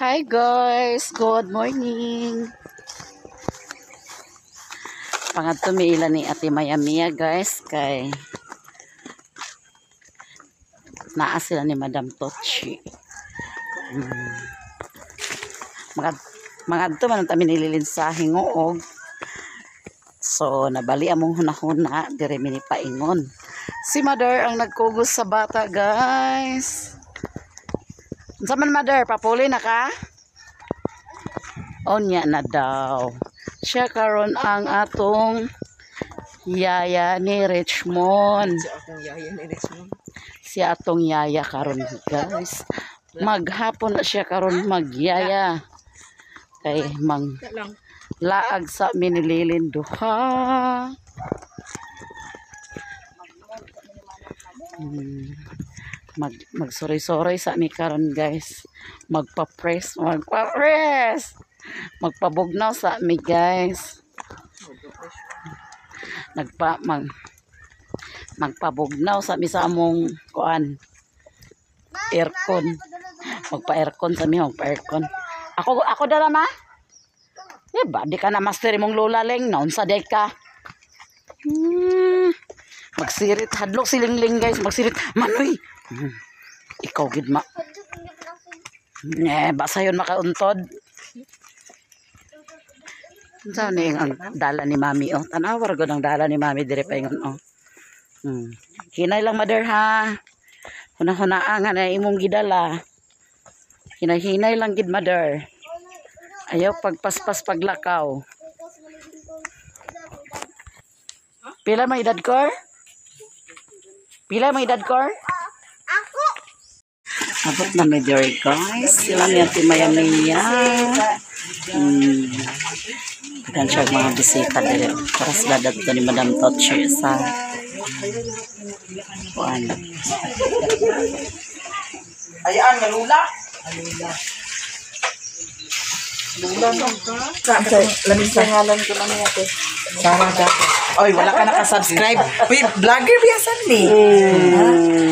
Hi guys, good morning. Pangadto mi ila ni Ate Maya Mia, guys, kay naa sila ni Madam Tochi. Mangadto man ta mi nililin sa Gingoog. So nabali among hunahuna dire mi ni paingon. Si Mother ang nagkugos sa bata, guys. Unsa man, Mother, papuli na ka? Onya na daw. Siya karon ang atong yaya ni Richmond. Siya akong yaya ni Richmond. Siya atong yaya karon, guys. Maghapon na siya karon magyaya. Kay mang lang. Laag sa minililin duha. Magsuroy-suroy sa mi karon, guys. Magpa-press, magpa-press. Magpabugnaw sa mi, guys. Nagpa mag magpabugnaw sa mi sa among kuan, aircon. Magpa-aircon sa mi, magpa-aircon. Ako dala ma. Eh ba, di ka na master imong lola leng, naunsa day ka. Magsirit hadlok si Lingling, guys, magsirit manoy. Ikaw gid ma. Eh, basa yun makauntod. Unsa ni ang dala ni Mami, oh? Tanawa ra gud ang dala ni Mami dire paingon, oh. Hinay lang, Mother, ha. Huna-hunaa nga na imong gidala. Hinay-hinay lang gid, Mother. Ayaw pagpaspas paglakaw. Pila may edad kor? Pila may edad kor? Ako! Abot na mi diri, guys. Sila ni Ate Maya Mia. Dagan siya mga bisita diri. Para sila dadto ni Madam Tochi sa kuan. Ayaan, malula. Lula no. Lamig sa ngalan ko na niya, ate. Sarah Gaga. Oy, wala ka naka-subscribe. Uy, vlogger biyasan ni.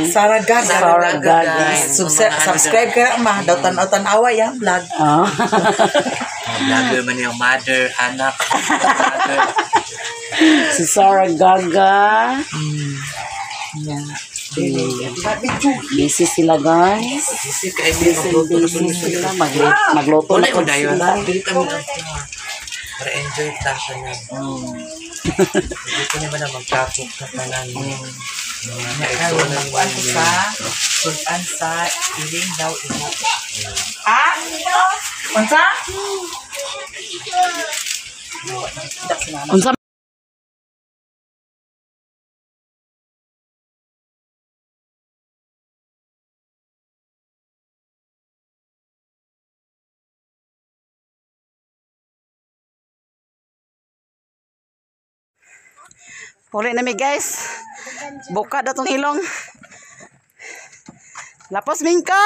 Sarah Gaga. Sarah Gaga. Subscribe ka na, ma. Daw tanaw-tanawa yan, vlog. Oh. Vlogger man yung mother, anak, mother. Si Sarah Gaga. Yeah. Busy sila, guys. Busy kay mi magluto na Busy sila. Magluto Wala na ko po dayon. sila. Dili kami para enjoy ta tanan. Hindi ko naman na magtapok sa tanan. Mga kaigsuonan Kuan ko sa sudan sa iling daw imo. Ha? Unsa? Unsa Puli na mi, guys. Buka na tong ilong. Lapos mingka.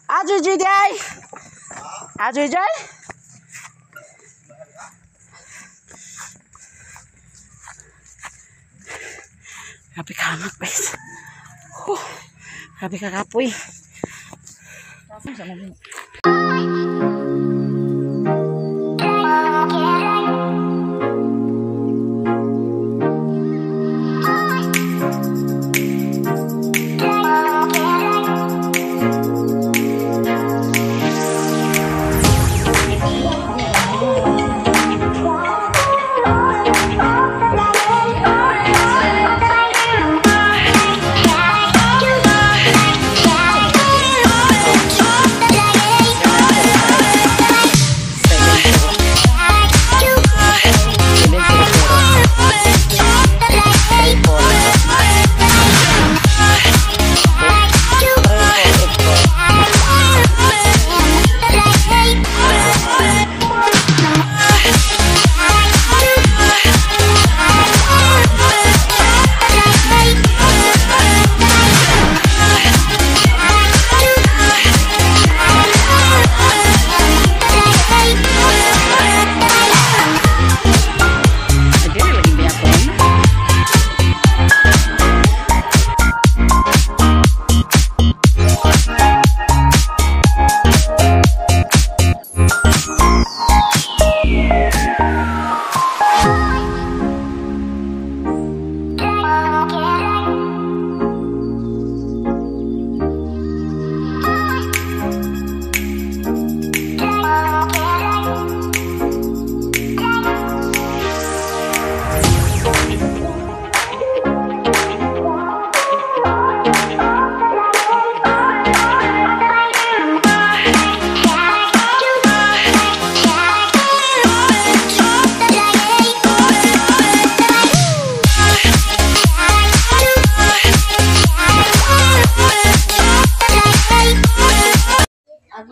Ajoy joy day. Ajoy joy. Grabe ka anak, guys. Huh. Grabe ka kapoy.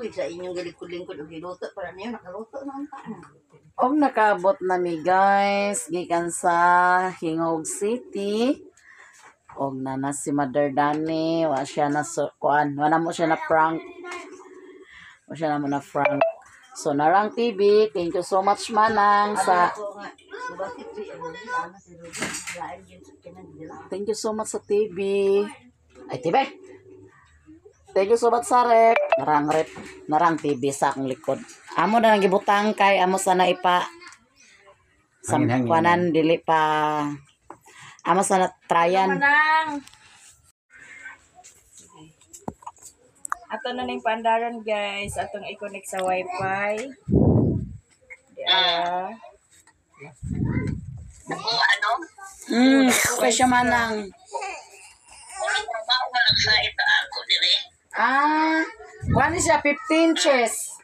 Uy, sa inyong galikod-lingkod og giluto para niyo nakaluto na ang taan. Og nakaabot na mi guys gikan sa Hingog City. Og nana si Mother Dani, wa siya na so, kuan, wala mo siya na prank. Wa siya na mo na prank. So Narang TV, thank you so much Manang sa Ako nga, bakit si ano, sana si Ruby, lain yun sa kinagdila. Thank you so much sa TV. Ay, TV! Thank you so much sa rep. Narang rep. Narang TV sa akong likod. Amo na lang gibutang kay amo sana ipa sa Hangin-hangin. kuanan dili pa amo sana tryan. Manang! Ato na ning pandaran guys, atong i-connect sa wifi. Di ah. Okay siya Manang. Ah, kuan ni siya 15 inches.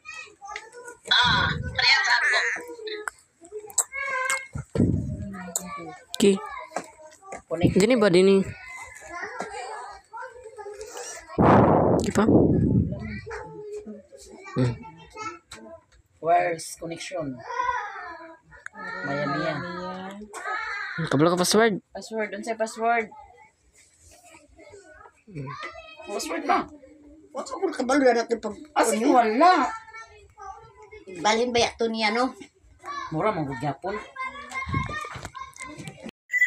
Ki. Dini ba dini? Di pa? Where's connection? Maya maya. Kabalo ka password. Password, unsay password? Password ba? Wala ko kabalo na natin pag As in, wala. balhin ba yato niya no? Mura mong gyapon.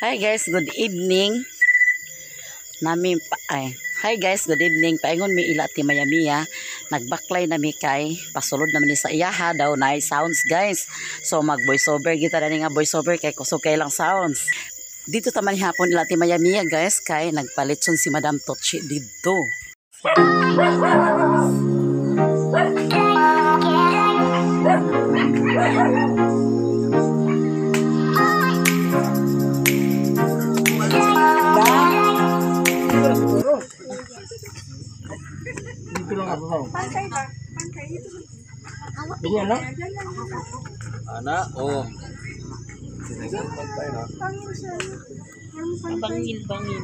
Hi guys, good evening. Nami pa, ay. Hi guys, good evening. Paingon mi ila ti Mayamiya. Nagbaklay na mi kay pasulod naman ni sa iyaha daw na sounds guys. So mag voice over kita na ni nga voice over kay kusog kay lang sounds. Dito taman hapon ila ti Mayamiya guys kay nagpalitson si Madam Tochi didto. Ana, oh. Bangil, bangil.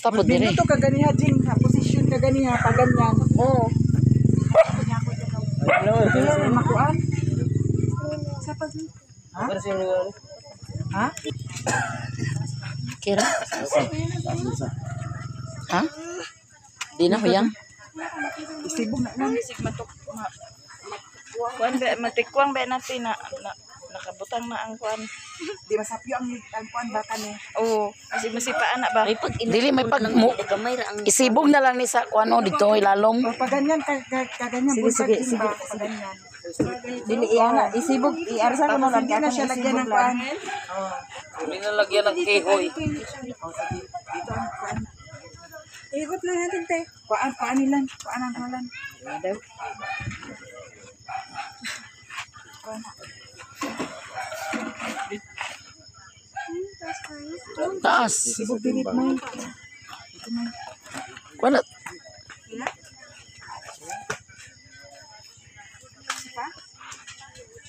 Asta po dire. Dito ka ganiha jing ha, position ka ganiha pa ganyan. Oo. Ano makuan? Sa pag Ha? Ha? Kira? Ha? Di na huyang. Isibog na lang. Isig matuk ma, kuan ba matikwang ba natin na, na nakabutang na ang kuan. Di masapyo ang kuan baka ni. Oo, kasi masipaan na ba? May pag Dili may pag mo, gamay ra ang isibog na lang ni sa kuano dito ilalom. O pag ganyan ka, ka, ka ganyan Sige, sige, jing sige, ba, pa ganyan. Dili iya na isibog iarsa ko Tapos na lang hindi na siya lagyan ng kuan. Oh. Hindi na lagyan ng kehoy. Oh, sige. Dito ang kuan. Ikot lang natin te. Kuan kuan nilan, kuan ang kuan. Taas. Sibog dinit mo. Kuano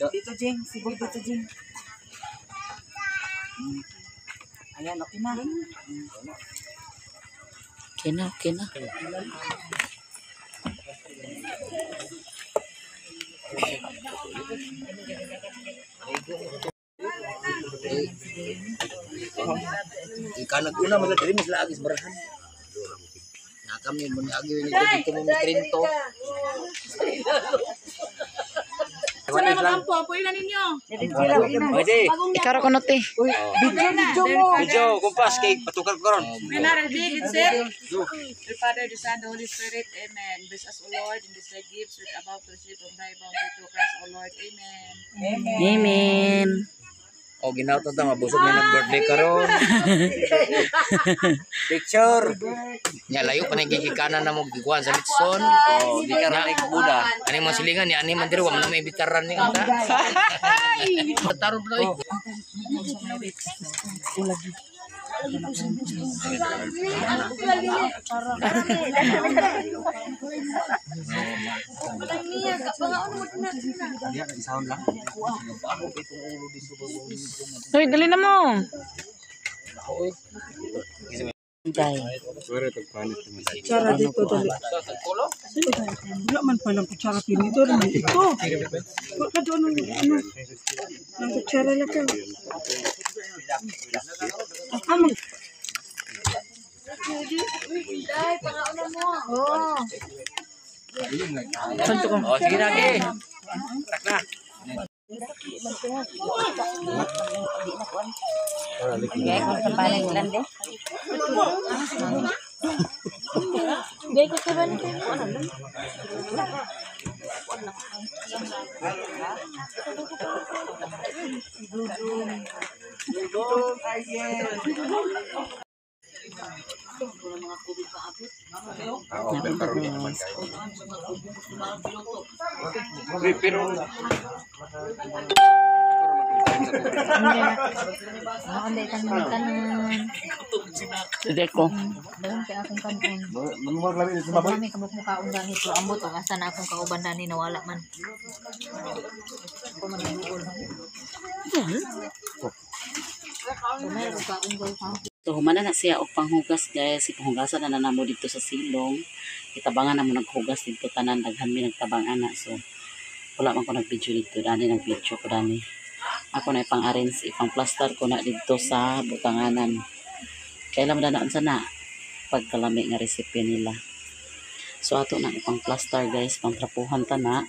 Dito jing, sibog dito jing. Ayan, okay na. Okay na, okay na. Ikanag una man diri mas laagis barahan. Nakam ni mo ni agi ni dito mo ni Trinto. Pwede. Ikaw ra kuno te. Video, video mo. Video kumpas kay patukar ko ron. The Father, the Son, the Holy Spirit. Amen. Bless us, O Lord, and these thy gifts which about to receive from thy bounty through Christ, O Lord. Amen. Amen. O ginawto ta mabusog na nag-birthday karon. Picture. Nya layo pa nagigikanan na mo gikuan sa litson. Oh, di ka ra Buda. Ani mga silingan ni ani man diri wa man na may bitaran ni unta. Taron bro. Uy, dali na mo. Day. Kutsara dito dali. Wala man palang kutsara pinidor man ito. Wala ka doon ng ano. Ng kutsara lang ka. Ah, mag Oh, sige na, ge. Sige ko. Kami kabuk mukhaon dani pero ambot og asa na akong kauban dani nawala man. So humana na siya og panghugas guys, ipanghugasan na namo dito sa silong. Itabangan na mo naghugas dito tanan, daghan mi nagtabang ana. So wala man ko nag-video dito, dani nag-video ko dani. Ako na ipang-arrange, ipang-plaster ko na dito sa butanganan. Kailan mo na unsa na pagkalami nga recipe nila. So ato na ipang-plaster guys, pangtrapuhan ta na.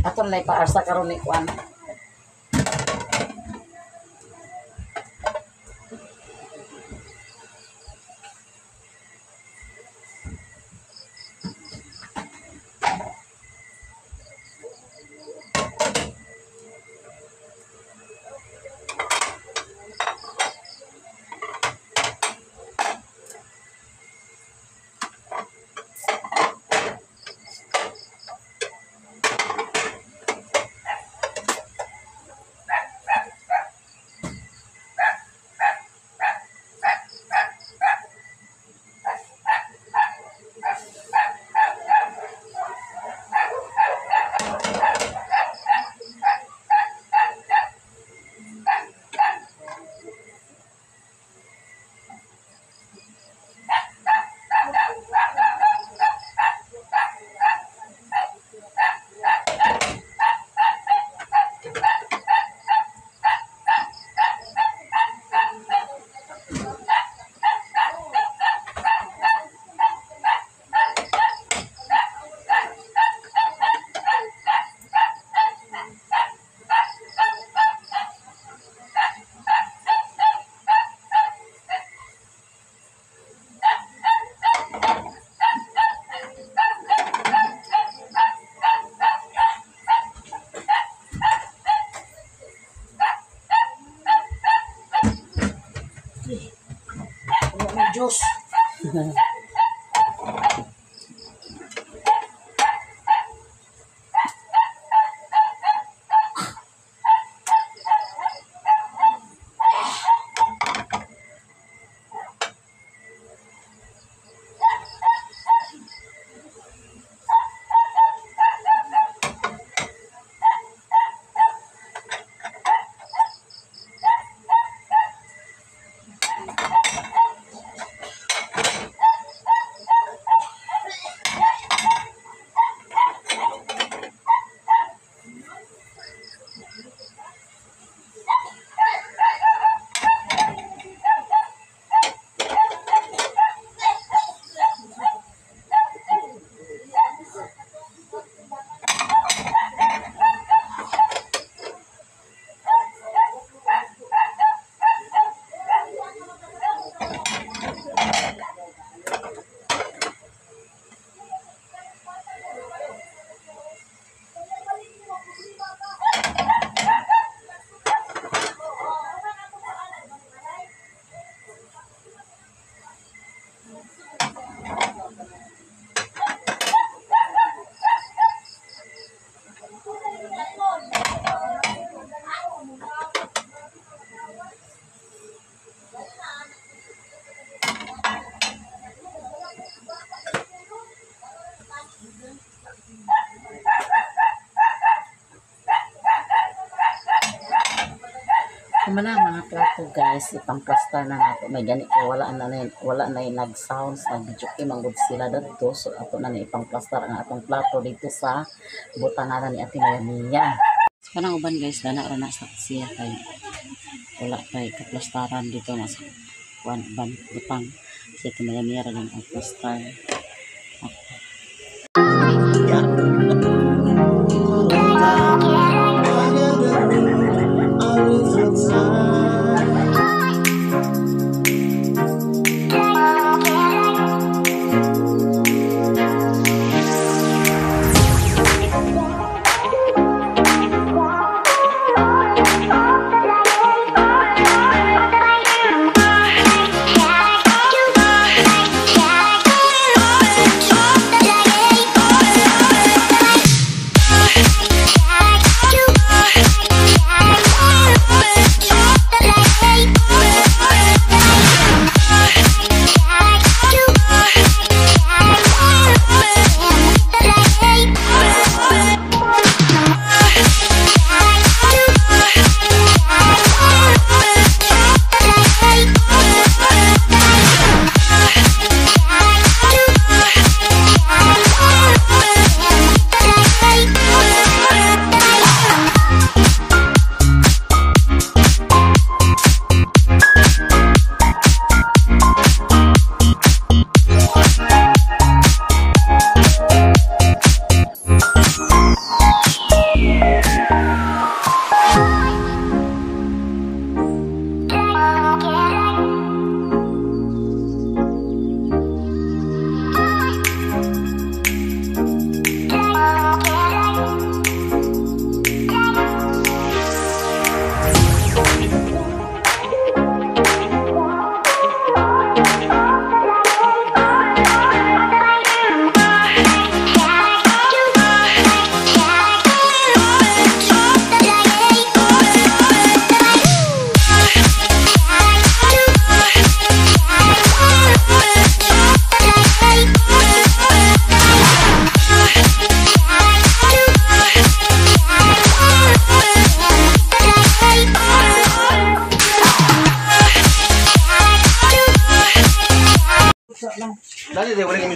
Ato na ipaarsa karon ni kuan. May Diyos. Kumana mga plato guys, ipang-plaster na nato. May gani ko wala na wala na nag-sounds, nag-video kay manggod sila dadto. So ato na ni ipang-plaster ang atong plato dito sa butanganan ni Ate Mia. So kanang uban guys, dana ra na sa siya kay wala kay kaplastaran dito na sa kuan ban butang. Si Ate Mia ra lang ang plaster.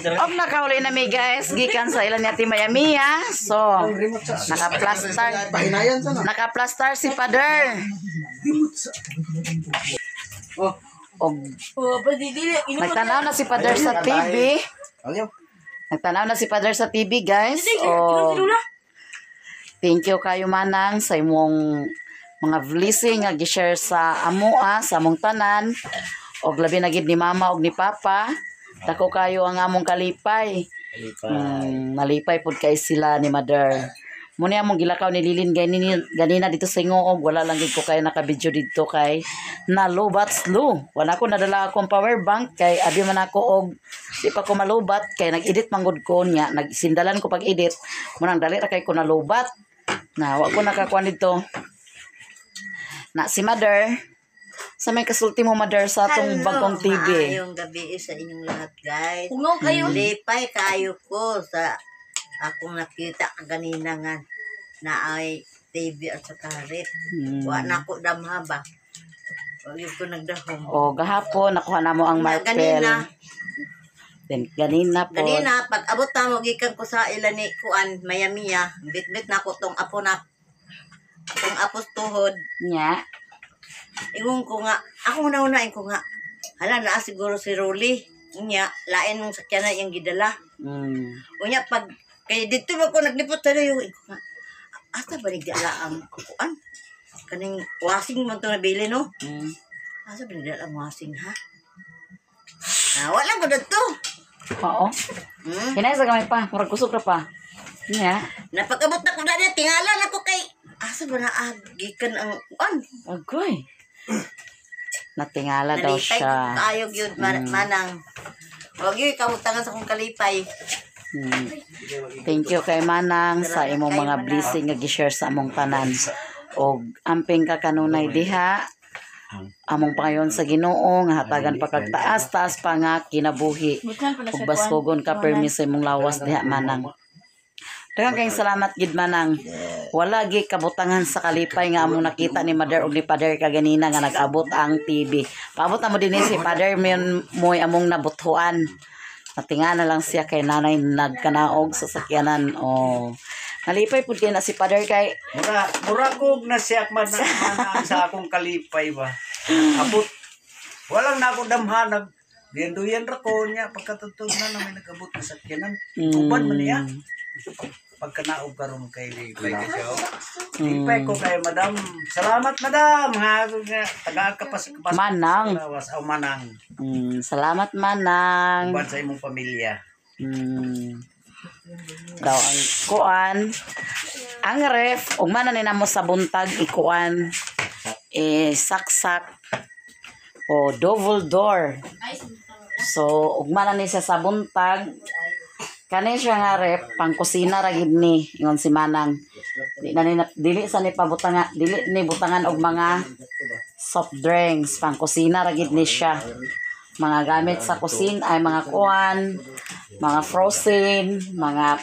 Og nakauli na mi guys, gikan sa ilan ni Ate Mia. So, naka-plaster. Naka-plaster si Father. Og nagtanaw na si Father sa TV. Nagtanaw na si Father sa TV, guys. Og thank you kayo manang sa imong mga blessing nga gi-share sa amoa, sa among tanan. Og labi na gid ni Mama og ni Papa. Dako kayo ang among kalipay. Nalipay pud kay sila ni Mother. Muna among gilakaw ni Lilin ganina, ganina dito sa Ingoog. Wala lang gid ko kay naka-video dito kay nalobat slow. Wala ko nadala akong power bank kay abi man ako og di pa ko malobat kay nag-edit manggod ko niya. Nagsindalan ko pag-edit. Munang dali ra kay ko nalobat. Na wa ko nakakuan dito. Na si Mother. Sa may kasulti mo, Mother, sa atong bagong TV. Maayong gabi sa inyong lahat, guys. Ungaw kayo. Lipay kayo ko sa akong nakita kaganina nga na ay TV at saka rep. Wa na ko damha ba. Wa gyud ko nagdahom. O gahapon nakuha na mo ang Na, marpel. ganina. Then ganina po. Ganina pag abot na mo gikan ko sa ila ni kuan Mayamiya, bitbit na ko tong apo na tong apos tuhod. Nya. Ingon ko nga, ako una-unain ko nga. Hala naa siguro si Rolly. Unya, lain mong sakyanan iyang gidala. Unya pag kay dito mo ko naglipot sa layo, ingon ko nga. Asa ba nigdala ang kuan? Kaning wasing man to nabili no? Asa ba nigdala ang wasing ha? Ah, wala ko dito. Oo. Hinay sa gamay pa, murag kusog ra pa. Nya. Napag-abot na ko na niya, tingalan ako kay asa ba na gikan ang kuan? Agoy. Natingala daw Nalipay siya. ko kaayo gyud manang. Wag gyud kamutangan sa akong kalipay. Thank you kay Manang sa Salamat imong kay mga Manang. blessing nga gi-share sa among tanan. Og amping ka kanunay diha. Among pangayon sa Ginoo nga hatagan pa kag taas-taas pa nga kinabuhi. Ug baskugon ka permi sa imong lawas diha, Manang. Daghang kayong salamat gid, Manang. Wala gi kabutangan sa kalipay nga among nakita ni Mother og ni Father kaganina nga nag-abot ang TV. Paabot na mo dinhi si Father mayon mo'y among nabuthuan. Natinga na lang siya kay nanay nagkanaog sa sakyanan. Oh. Nalipay pud kay na si Father kay Mura, mura ko na siya man man sa akong kalipay ba. Abot. Walang na ako damhan nag duyan ra ko niya pagkatutog na na may nag-abot na sakyanan. Uban man niya. Pagkanaog karon kay lipay kay siya. Lipay ko kay madam. Salamat, madam. Ha, tagaan ka pa sa kabas. Manang. Lawas aw manang. Salamat, Manang. Uban sa imong pamilya. Daw ang kuan ang ref ug man na ni namo sa buntag ikuan eh saksak o double door. So ugma na ni siya sa buntag. Kani siya nga ref pang kusina ra gid ni ingon si Manang. Di na ni dili sa ni pabutanga, dili ni butangan og mga soft drinks, pang kusina ra gid ni siya. Mga gamit sa kusina ay mga kuan, mga frozen, mga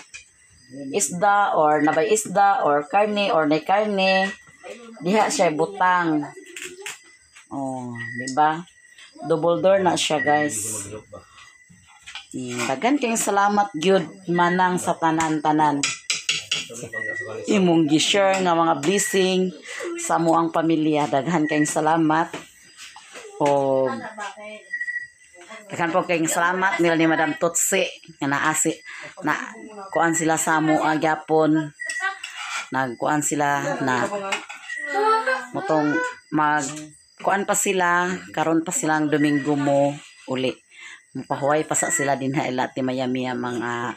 isda or nabay isda or karne or nay karne. Diha siya butang. Oh, di ba? Double door na siya, guys. Daghan kayong salamat gyud, Manang, sa tanan-tanan. Imong gi-share nga mga blessing sa amoang pamilya. Daghan kayong salamat. O daghan po kayong salamat nila ni Madam Tutsi nga naasi na kuan sila sa amo gyapon. Nagkuan sila na motong mag kuan pa sila karon pa silang Domingo mo uli. Mapahuway pa sa sila din ha ila ti Miami mga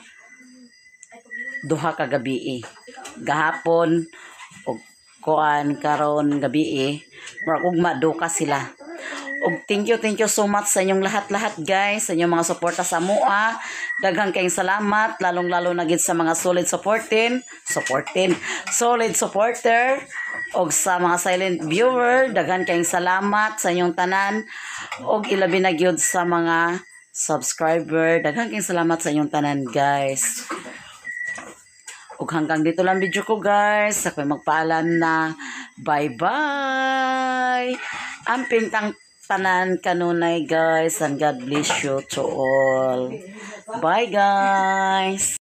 2 ka gabi. Gahapon og kuan karon gabi, murag ugma duka sila. Og thank you so much sa inyong lahat-lahat, guys, sa inyong mga suporta sa mua. Daghang kayong salamat, lalong-lalo na gid sa mga solid supporting, supporting, solid supporter og sa mga silent viewer, daghan kayong salamat sa inyong tanan og ilabi na gyud sa mga subscriber. Daghan kayong salamat sa inyong tanan, guys. Ug hanggang dito lang video ko, guys. Ako'y magpaalam na. Bye-bye! Ang pintang tanan kanunay, guys, and God bless you to all. Bye, guys!